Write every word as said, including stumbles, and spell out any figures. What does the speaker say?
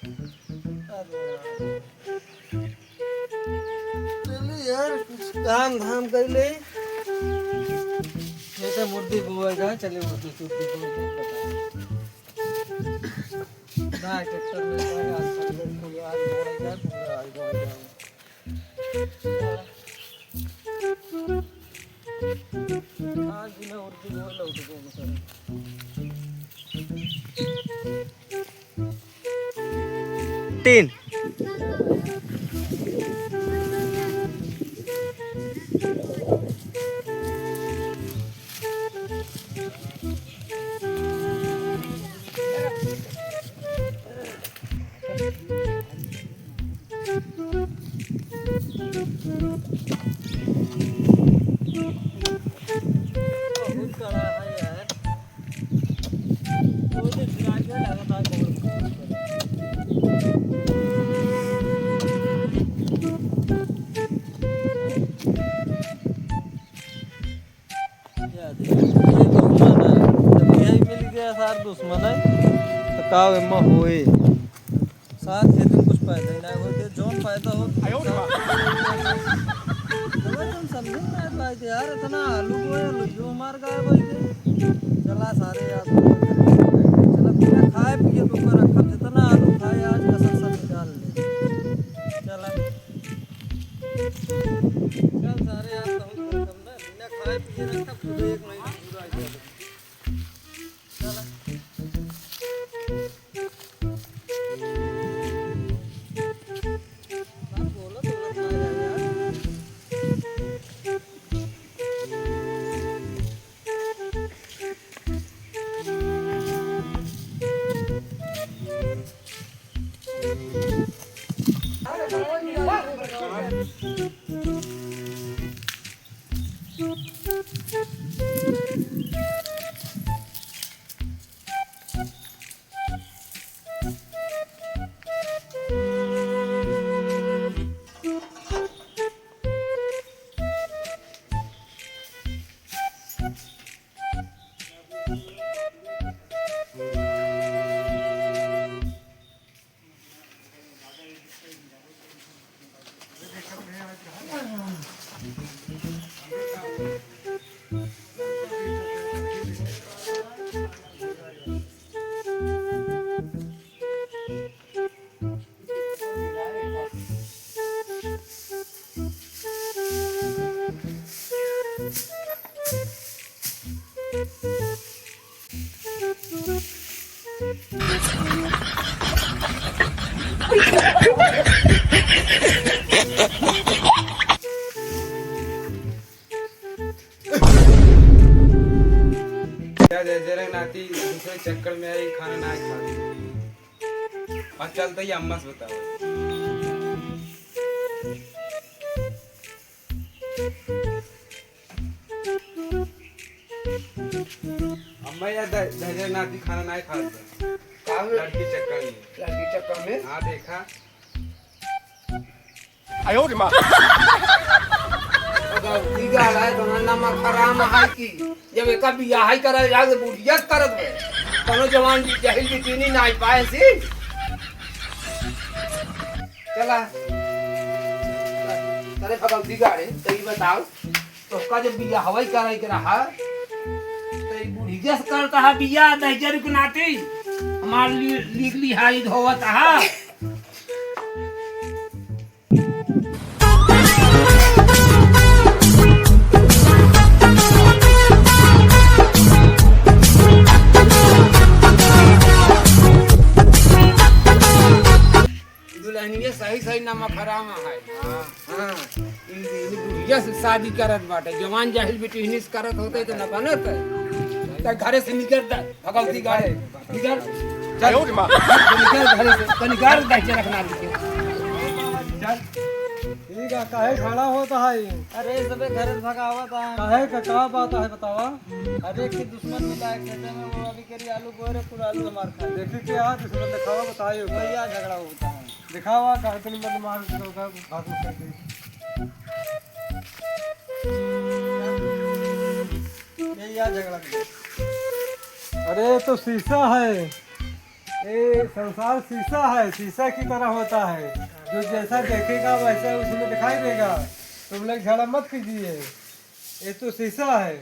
चलिए यार, कुछ काम धाम कर ले। ये तो मुर्दी बोएगा, चलिए मुर्दी सुर्दी बोएगा। ना, ट्रैक्टर में जाएगा, आज बोएगा, पूरा आज बोएगा। आज बिना उर्दी बोले उठ गए बेचारे। तीन। क्या दे? ये दुश्मन है। जब यही मिल गया सार दुश्मन है, तो का एम्मा होए? सार खेती में कुछ पैदा ही ना होते, जौन पैदा हो, आयो रे माँ। चलो, तुम समझे ना बात यार, इतना आलू बोए, आलू जो हमार गाय बोई के। चला सारे यार, चला बिना खाए पिए को कर रखा, जितना आलू खाए आज का सब सब निकाल ले। चला। चल सारे यार, तो हम लोग समझे, बिना खाए पिए रखा, पूरे एक महीना पूरा ऐसे। चला। क्या दे, जरा नाती दूसरे चक्कर में आई, खाना ना खा। और चलते ही अम्मा से बताओ। अम्मा, या द-, दहेजर नाती खाना नाहीं खात बा। का हो? लड़की चक्कर में। लड़की चक्कर में? हाँ, देखा। आयो रे माँ। अगर बिगाड़ है तो नमक हराम है कि जब एका बियाह ही करे जाके बुढ़िया करत बे। कोनो जवान जी जहिल बिटिनी नाहीं पाए सी। चला। अरे भगवती गाड़े, तो ई बताओ, तोहका जब बियाहवई करे के रहा, तो ई बुढ़िया से करत हा बियाह दहिजर के नाती, हमार लि-, लिख लिहाई धोवत हा। दुल्हनिया सही सही नमक हराम है। हाँ, हाँ। इन, इन बुढ़िया से शादी करत बाटे। जवान जाहिल बिटिहनी से करत होते तो न बनत। त घरे से निकर द, भगवती गाड़े। निकर। चल। आयो रे माँ। निकर घरे से। त निकर दहिजर के नाती के। चल। ठीक है, काहे खड़ा होत है? अरे, सबे घरे से भगावत है। काहे का, का बात है, बतावा? अरे, कि दुश्मन मिला है खेते में, वो अभी करी आलू बोए रहे, पूरा आलू हमार खा। देखी के आ दुश्मन दिखावा, बताइयो। भैया झगड़ा होता है। दिखावा, काहे तनी मन मार के उधर भाग निकल गई। ये या झगड़ा कर। अरे, तो शीशा है। ये संसार शीशा है, शीशा की तरह होता है, जो जैसा देखेगा वैसा उसमें दिखाई देगा। तुम लोग झगड़ा मत कीजिए, ये तो शीशा है।